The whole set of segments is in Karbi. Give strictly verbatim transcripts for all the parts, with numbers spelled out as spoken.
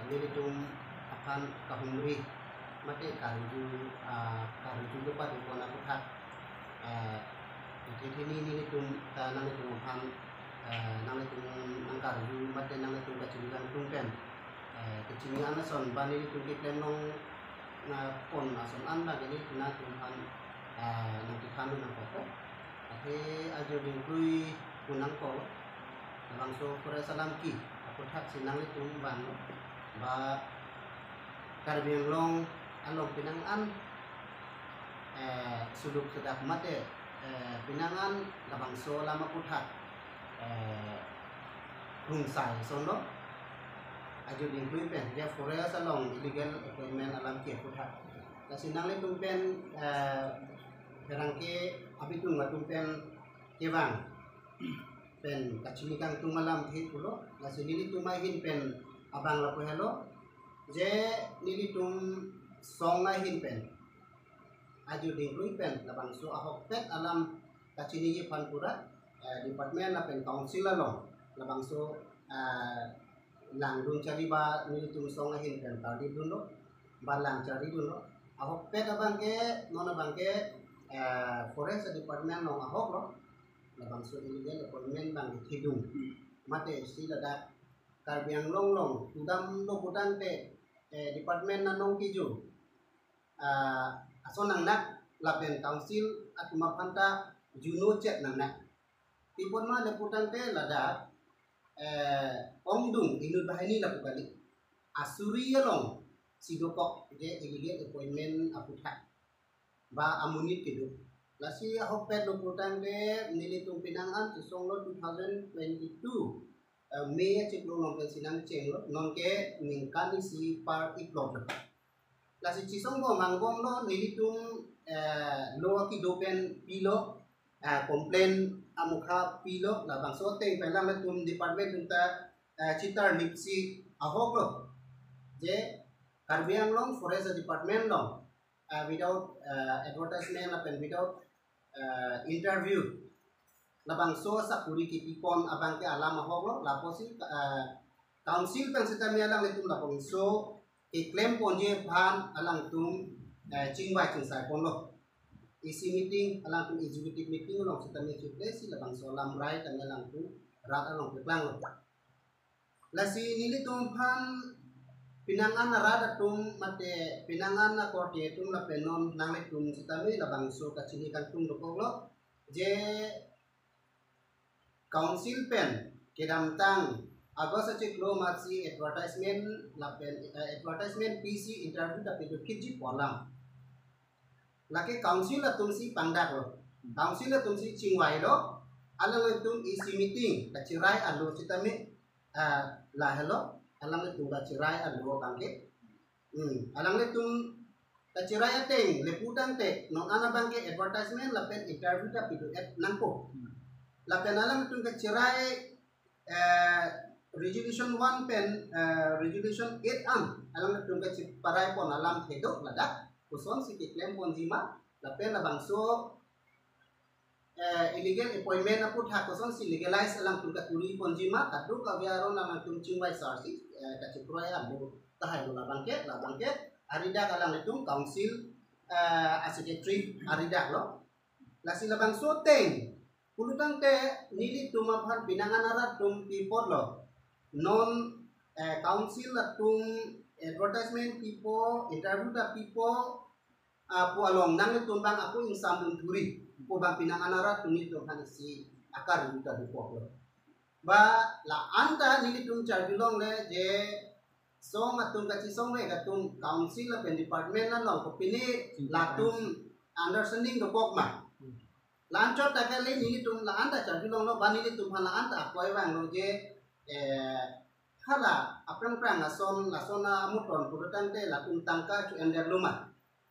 Nelitum aphan kahumri mate karju, ah, karju do padu pon aputhak, ah, ithi thini nelitum ta nanglitum aphan, ah, nanglitum nangkarju mate nanglitum kachini kangtung pen, ah, kachini an ason ba nelitum keklem long na pon ason an ba neli nangtum aphan, ah, nangkethan nangkokpo. Athe ajo dingklui pu nangkok, labangso forest alam ke aputhak si nanglitum vanglo ba Karbi Anglong along penang an, eh, suluk sedak mate, eh, penang an labangso alam aputhak, eh, rungsai sonlo. Ajo dingklui pen je forest along illegal appointment alam ke aputhak. Lasi nanglitum pen, eh, pherangke abitung atum pen kevang pen kachini kangtung alamthe pulo. Lasi nelitum ahin pen abang lapu helo, je nelitum song ahin pen ajo dingklui pen labangso ahokpet alam kachiniji aphan pura, eh, department lapen council along labangso, eh, langdun charli ba nelitum song ahin pen tarlidunlo ba lang charlidunlo. Ahokpet abang ke, non abang ke, eh, forest department along ahoklo. Labangso illegal appointment abang kethedung mate si ladak Karbi Anglong along tudamlo putangte, eh, department anong keju, ah, ason nangnak lapen council atum aphan ta juno chet nangnak. Pi apot ma le putangte ladak, eh, ongdung inut banghini lapu kali, asuri along si dokok je illegal appointment aputhak ba amonit kedo. Lasi ahokpet lo putangte nelitum penang an chesonglo two thousand twenty-two, eh, May achiklo along pensi nangchenglo, non ke ningkan isi par iploplo. Lasi chesong bom angbong lo nelitum, eh, lo kedo pen pilo, eh, complain amukha pilo, labangso ateng pen alanglitum department atum ta, eh, chetarlip si ahoklo je Karbi Anglong Forest Department along, eh, without, eh, advertisement lapen without, eh, interview labangso sakuri kepi pon abang ke alam ahoklo, lapusi, eh, council pen sitame alanglitum labangso keklem ponji aphan alangtum, eh, chingvai chingsai ponlo. E C meeting, alangtum executive meeting along sitame chiplesi labangso alam rai tame alangtum rat along keklanglo. Lasi nelitum aphan penang an arat atum mate penang an akorte atum lapen non nanglitum sitame labangso kachini kangtung dokoklo je council pen kedamtang August achiklo masi advertisement lapen, eh, advertisement pisi interview ta pidun keji pu alam. Lake council atum si pangdaklo. Council atum si chingvailo. Alanglitum E C meeting kachirai alo sitame, ah, lahelo. Alanglitum kachirai alo abang ke. Hmm, alanglitum kachirai ateng le putangte non an abang ke advertisement lapen interview ta pido-et nangpo. Lapen alanglitum kachirai, eh, resolution one pen, eh, resolution eight an alanglitum kachiparai pon alamthe do ladak, kosonsi keklem ponji ma lapen labangso, eh, illegal appointment aputhak kosonsi legalize alangtum katuri ponji ma, kadokave aron alangtum chingvai sarsi, eh, kachikroi alo tahai lo labang ke, labang ke aridak alanglitum council, eh, asecretary aridaklo. Lasi labangso ateng pulotangte nelitum aphan penang an arat atum pi apotlo. Non, eh, council atum advertisement pipo, interview ta pipo, ah, pu along nanglitum abang ako ingsamdun thuri pu abang penang an arat atum nelitum aphan isi akarju ta dokoklo. Ba la-an ta nelitum charjulongle je song atum kachesongvek atum council lapen department along kopine latum understanding dokok ma. La-anchot ta kali nelitum la-an ta charjulonglo ba nelitum aphan la-an ta akoi vanglo je, eh, hala aphrang phrang ason lason amuton pulotangte latum tangka chu-endetlo ma.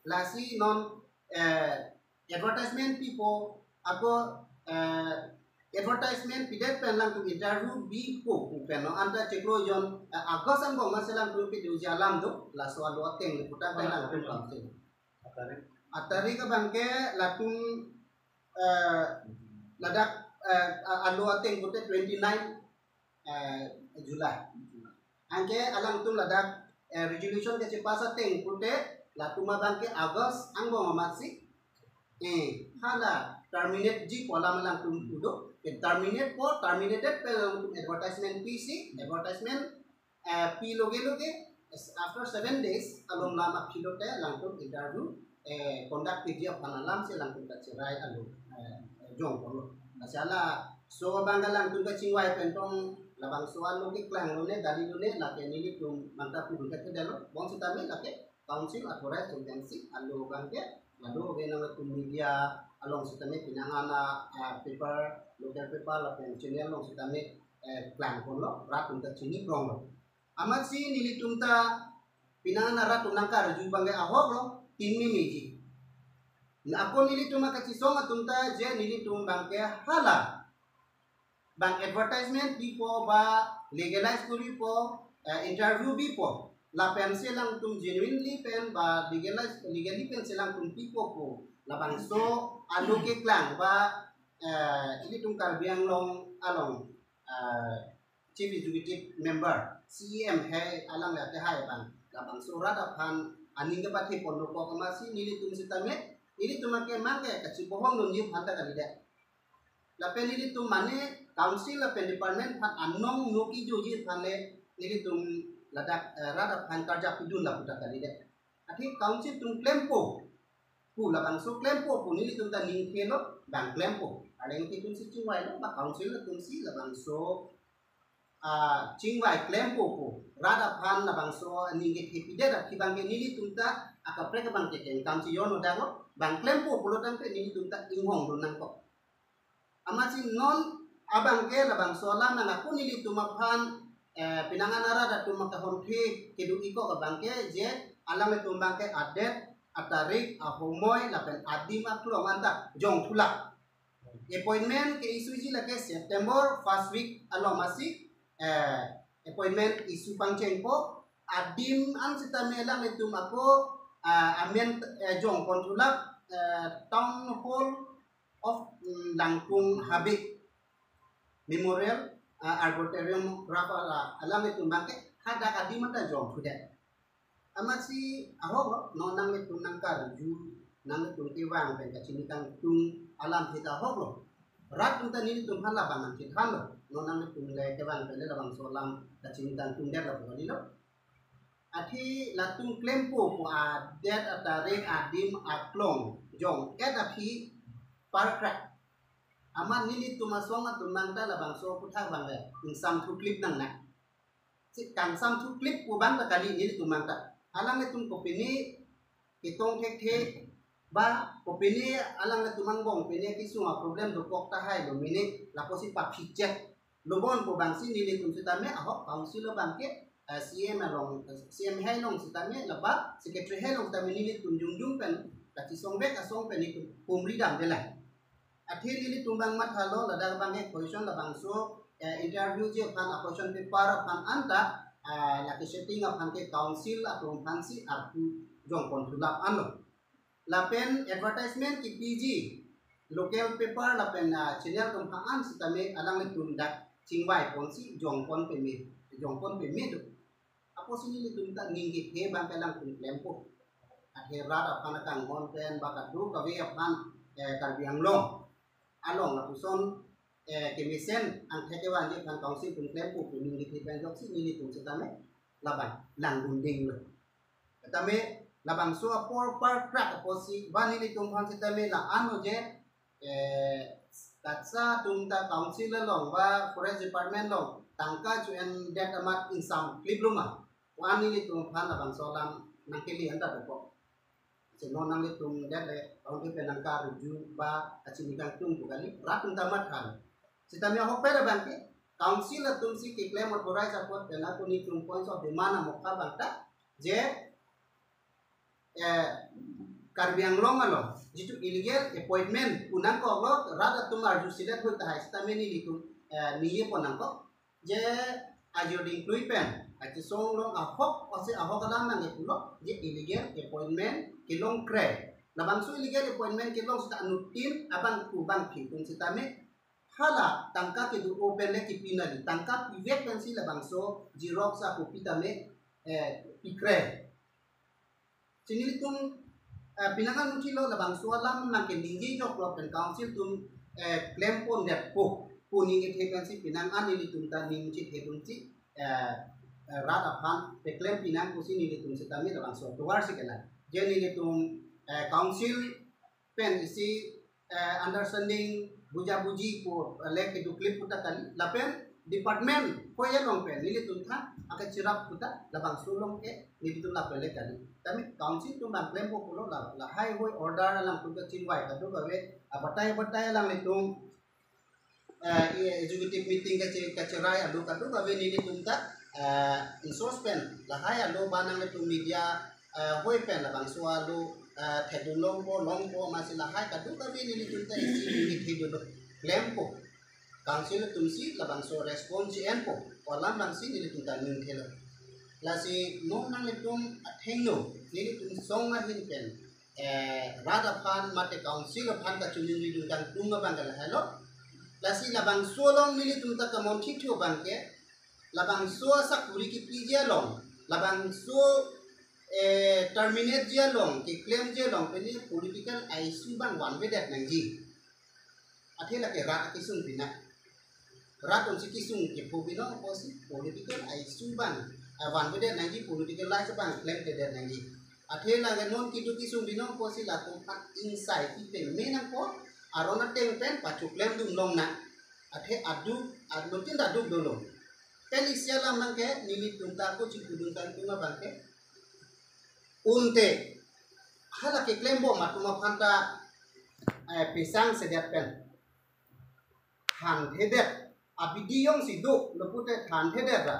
Lasi non, eh, advertisement pipo ako, eh, advertisement pidet pen alangtum interview bipo pu pen non an ta chiklo jon, eh, August angbong masi alangtum piduji alam do, laso alo ateng le putangte alangtum council. Atarik abang ke latum, eh, ladak, eh, a-, alo ateng pute twenty-nine, eh, July. Anke alangtum ladak eh, resolution kachipass ateng pulote latum abangke August angbong amatsi eh hala terminate ji pu alam alangtum kedo. Ke terminate po, terminated pen alangtum advertisement pisi, advertisement eh pi loge loge, after seven days along lam aphi lote alangtum interview eh conduct piji aphan alamsi alangtum kachirai alo eh jongponlo. Lasi laso abang alangtum kachingvai pen tong labangso alo keklang lone, dali lone, lake nelitum manta pudun kethedetlo, bonsitame lake council authorized agency alo abangke, lalu ke nangtum media along sitame penang an a paper, local paper lapen channel along sitame eh klangponlo, rat atum ta chini pronglo. Amatsi nelitum ta penang an rat atum nangkarju abangke ahoklo, tin memeji. Ako nelitum akachisong atum ta je nelitum abangke hala bang advertisement pipo ba legalize koripo, eh, interview pipo, lapensi alangtum genuinely pen ba legalize, legally pensi alangtum pipo pu labangso alo keklang ba eh ilitum Karbi Anglong along eh Chief Executive Member, C E M hai alang le ate hai abang labangso rat aphan aning kepathe ponlo kok, amatsi nelitum sitame, nelitum ake mang ke kachibohong dunji aphan ta kalidet. Lapen nelitum mane council lapen department aphan anong no kijoji aphan le nelitum ladak eh, rat aphan karjap pidun lapu ta kalidet. Athe council atum klempo pu, labangso klempo pu nelitum ta ningthelo, bang klempo. Arleng atum si chingvailo, ba council atum si labangso ah chingvai klempo pu rat aphan labangso aning kethepidet aphi abangke nelitum ta akaprek abangke kengkam si yon odang lo, bang klempo pulo tangte nelitum ta inghong dun nangkok. Amatsi non abangke labangso alam nang ako nelitum aphan eh penang an arat atum akahon the kedo ikok abangke je alanglitum abangke adet, atarik, ahomoi lapen adim aklong anta jongthulap. Appointment ke-issue ji lake September first week along amatsi eh appointment issue pangchengpo. Adim an sitame alanglitum ako ah, amen eh, jongponthulap eh, Town Hall of mm, Langkung Habe Memorial ah, Arboretum Rapala alanglitum abangke hadak adim anta jongthudet. Amatsi ahoklo, non nanglitum nangkarju, nanglitum kevang pen kachini kangtung alamthe ta ahoklo. Rat atum ta nelitum aphan labang nangchethanlo, non nanglitum le kevang pen le labangso alam kachini kangtungdetlo pu kalilo. Athe latum klempo pu adet, atarik, adim, aklong jong-et aphi parkrak. Amat nelitum asong atum nang ta labangso aphuthak abang le ingsam thuklip nangne. Si kangsam thuklip pu abang ta kali nelitum nang ta. Alanglitum kopine ketong thekthe ba kopine alanglitum angbong pine kesung aproblem dokok tahai lo mene, lapusi paphichet lo bon pu abangsi nelitum sitame ahok council abangke eh, C M along, C M hai along sitame laba secretary hai along sitame nelitum jongjong pen kachisongvek asong pen nelitum pumri damdelang. Athe nelitum abang mathalo, ladak abangke question labangso eh, interview ji aphan a question paper aphan anta ah, lake setting aphan ke council atum aphansi arpu jongponthulap anlo. Lapen advertisement kepiji local paper lapen ah, channel atum aphan an sitame alanglitum dak chingvaiponsi jongpon peme, jongpon peme do. Apotsi nelitum ta ning kethe abangke alangtum klempo. Athe rat aphan akanghon pen ba kadokave aphan eh, Karbi Anglong along lapuson eh, kemesen angthek kevanji aphan council atum klempo pu ning kethe pen ajoksi nelitum sitame labang langdundinglo. Tame labangso apor parkrak apotsi ba nelitum aphan sitame la-an lo je eh, katsa atum ta council along ba forest department along tangka chu-endet amat ingsam klip lo ma pu an nelitum aphan labangso alam nangkele anta dokok. Si non nanglitum det le council pen nangkarju ba kachini kangtung pu kali, rat atum ta mathalo. Sitame ahokpet abangke council atumsi keklem authorize apot pen ako nelitum points of demand amokha abang ta je eh, Karbi Anglong along jitu illegal appointment pu nangkoklo, rat atum arju silet hoi tahai sitame nelitum eh, ningje pon nangkok je ajo dingklui pen kachisong along ahok ose ahok alam nangkepulo je illegal appointment kelong kre. Labangso illegal appointment kelong sita anuttin abangphu bangphi atum sitame hala tangka kedo-o pen le kipi nangji, tangka pivek pensi labangso xerox ako pi tame, eh, pikre. Chini nelitum, eh, penang an muchilo labangso alam nangkeningje joklo pen council atum, eh, klem pondetpo pu ning kethe pensi penang an nelitum ta ning chithedunsi, eh, eh, rat aphan peklem pinang pusi nelitum sitame labangso tovar si kelang. Je nelitum, eh, council pen isi, eh, understanding bujabuji pu, eh, le kedo klip pu ta kali. Lapen department ko ya long pen nelitum tha akachirap pu ta labangso along ke nelitum lapen le kali. Tame council atum bang klempo pulo la, lahai hui order alangtum kachingvai kadokave, ah, batai batai alanglitum, eh, i executive meeting kache-, kacherai alo kadokave nelitum ta, eh, insource pen lahai alo ba nanglitum media, eh, hui pen labangso alo, eh, thedun longpo longpo amatsi lahai kadokave nelitum ta isi neli thedunlo, klempo. Council atumsi labangso response enpo, ko alam bangsi nelitum ta ning thelo. Lasi non nanglitum athengno nelitum song ahin pen, eh, rat aphan mate council aphan kachiningri dun kangtung abang ke lahelo. Lasi labangso along nelitum ta kamonthi thu abang ke, labangso asakuri kipiji along, labangso, eh, terminate ji along, keklemji along pen political issue bang vanvedet nangji. Athe lake rat kesung pinang. Rat atumsi kesung kepho binong pusi political issue bang, ah, vanvedet nangji, political life bang klemkledet nangji. Athe lake non kedo kesung binong pusi latum aphan ingsai kipeng me nangpo, aron ateng pen pachoklem dun longnang. Athe aduk, aduk tin aduk dolo. Pen isi alam abang ke nelitum ta ako chipudun kangtung abang ke, unte hala keklempo atum aphan ta, eh, pesang sedet pen thanthedet, abidi jongsi dolo pute thanthedet ra,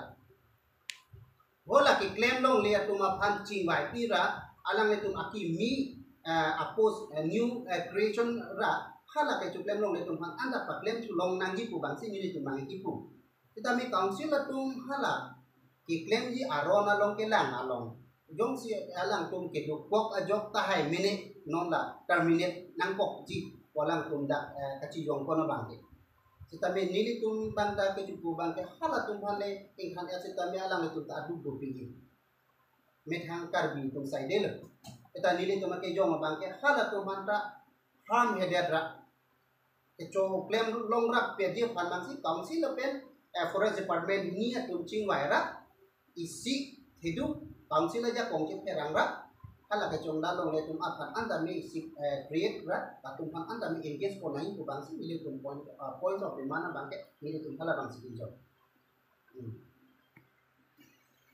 hala keklem longle atum aphan chingvaipi ra, alanglitum akimi, eh, apos, eh, new, eh, creation ra, hala kechoklem longle atum aphan anta paklem thu long nangji pu bangsi nelitum abang kipu. Sitame council atum hala keklemji aron along kelang along, jongsi alangtum kedokok ajok tahai mene non la terminate nangkokji pu alangtum dak, eh, kachijong pon abang ke. Sitame nelitum abang ta kechipu abang ke halatum aphan le inghan ya sitame alanglitum ta aduk dopikji. Methang Karbi atum saidelo. Seta nelitum akejong abang ke halatum aphan ta harmhedet ra, kechoklem longrap peji aphan bangsi council lapen, eh, forest department hini atum chingvai ra, isi thedung, council ajakong chepherang ra, hala kechongdam longle atum aphan anta me isi, eh, create ra, latum aphan anta me engage pon nangji pu bangsi nelitum point, ah, point of demand abang ke nelitum hala bangsi kinjok. Hmm.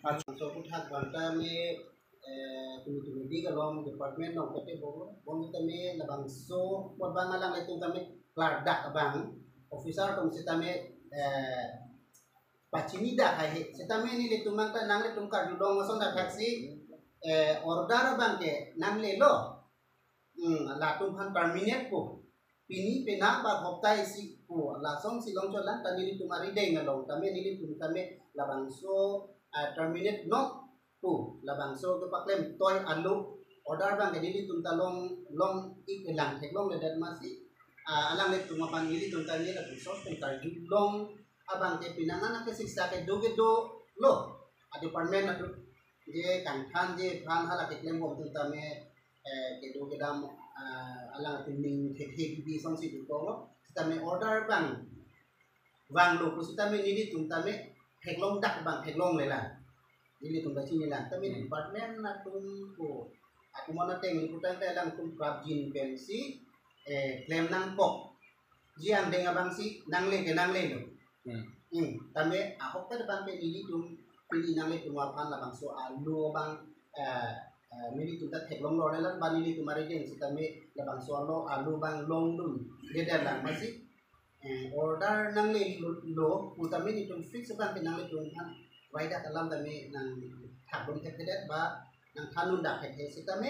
Aso puthak abang ta me, eh, tumi tumi di kalom department along kete bobo, bong sitame labangso apot abang alanglitum tame klardak abang, officer atum sitame, eh, pachinidak hai he, sitame nelitum abang ta nanglitum karjulong ason dak thaksi, eh, order abang ke nanglelo. Hmm, latum aphan terminate po. Pini penang ba hopta isi po. Lasonsi longchot lang ta nelitum arideng along tame nelitum tame labangso, ah, terminate non po. Labangso kepaklem toi alo order abang ke nelitum ta long, long ik lang theklongledet amatsi, ah, alanglitum aphan nelitum tame lapuson pen karjulong abang ke penang an akesiksa kedo kedolo. A department atum je kangthanji aphan hala keklembom atum tame, eh, kedo kedam, ah, alangtum ning thekthek bi songsi dokoklo. Sitame order abang vanglo pu sitame nelitum tame theklongdak abang theklongle lang. Nelitum ta chini lang. Tame Hmm. department atum ko, atum ateng ni putang ta alangtum prapjin pensi, eh, klem nangkokji angdeng abangsi nangle ke nanglelo. Hmm. Hmm. Tame ahok ta abang ke nelitum, pini nanglitum aphan labangso alo abang, eh, eh, nelitum ta theklonglo lang ba nelitum arideng sitame labangso alo, alo abang longdundedet lang amatsi, eh, order nanglelo, lo pu tame nelitum fix abang ke nanglitum aphan raidak alam tame nangthakdun thekthedet ba nangthandundak thekthe sitame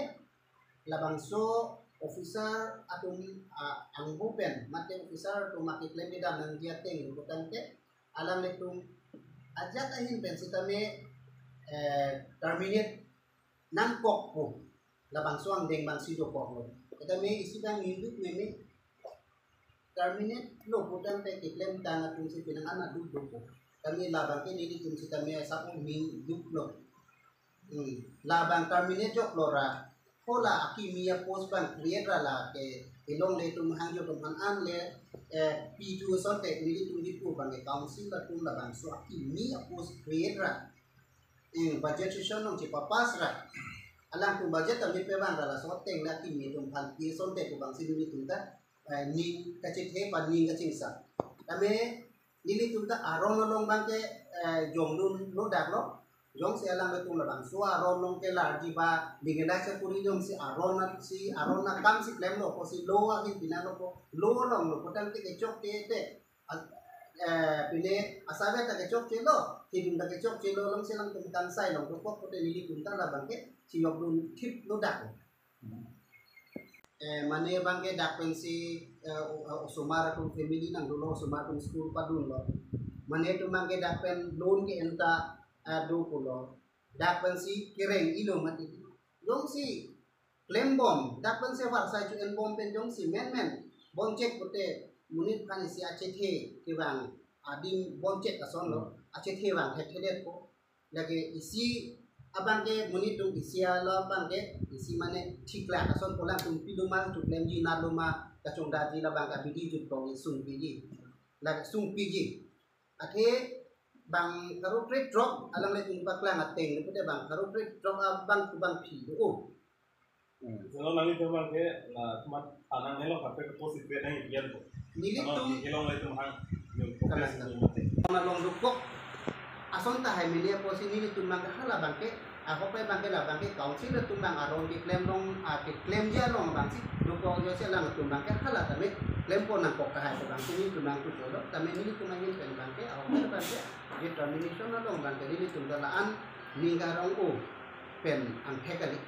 labangso officer atum, ah, angbu pen mate officer atum akeklem kedam nangji ateng lo putangte alanglitum ajat ahin pen sitame, eh, terminate nangkokpo. Labangso angdeng bangsi dokoklo. Sitame isi abang ningduk meme terminate lo putangte keklemtang atum si penang an aduk do po. Tame labang ke nelitum sitame sabo mi duk lo. Hmm. Labang terminate jok lo ra. Hala akimi apost abang create ra la ke ilongle atum hangjo atum aphan an le, eh, pi tu asonte nelitum Diphu abang ke council atum labangso akimi apost create ra. Hmm. Budget session along chepapass ra. Alangtum budget tame pevang ra laso ateng le akimi atum aphan pi asonte pu abang si nelitum ta, eh, ning kachethe ba ning kachingsa. Tame nelitum ta aron along abang ke, eh, jongdun lo dak lo. Jongsi alanglitum labangso aron along ke larji ba legalize kori jongsi aron a-, si aron akam si klemlo ko si lo ahin pina lo ko lo along lo ko tangte kechokche te. A-, eh, pine asai ta kechokche lo, hidung ta kechokche lo along si alangtum kangsai along ko ko te nelitum ta labang ke chiyokdun thip lo dak lo. Eh, mane abang ke dak pensi, eh, o-, o-, osomar atum family nangdolo, osomar atum school padunlo. Mane atum abang ke dak pen loan ke enta, eh, do pulo. Dak pensi kereng ilo mati. Jongsi klembom, dak pensi varsai chu enbom pen jongsi menmen bonchek pute monit aphan isi achethe kevang adim bonchek ason lo, achethe vang thekthedet po. Lake isi abang ke monit atum isi alo abang ke isi mane thik lak ason pu alangtum pilo ma, choklemji nat lo ma, kachongdakji labang ke abidi jutpo, sungpiji. Lake sungpiji. Athe bang pharo krethrok alanglitum paklang ateng pute bang pharo krethrok abang kubang phi do. Hmm. Jalo nanglitum abang ke la teman tanang nelo kape ke post ipet nang ipian ko. Nelitum kelong le tum hang. Kalang. Along dokok ason ta hai mene aposi nelitum abang ke hala abang ke, ahok pai abang ke labang ke council atum abang aron keklem along, ah, keklemji along abang si dokok jo si alangtum abang ke hala tame klempon nangkok tahai abang si nelitum abang tu jolo, tame nelitum ahin pen abang ke, ahok pai abang ke determination along abang ke nelitum ta la-an ning karong o pen angthek kali.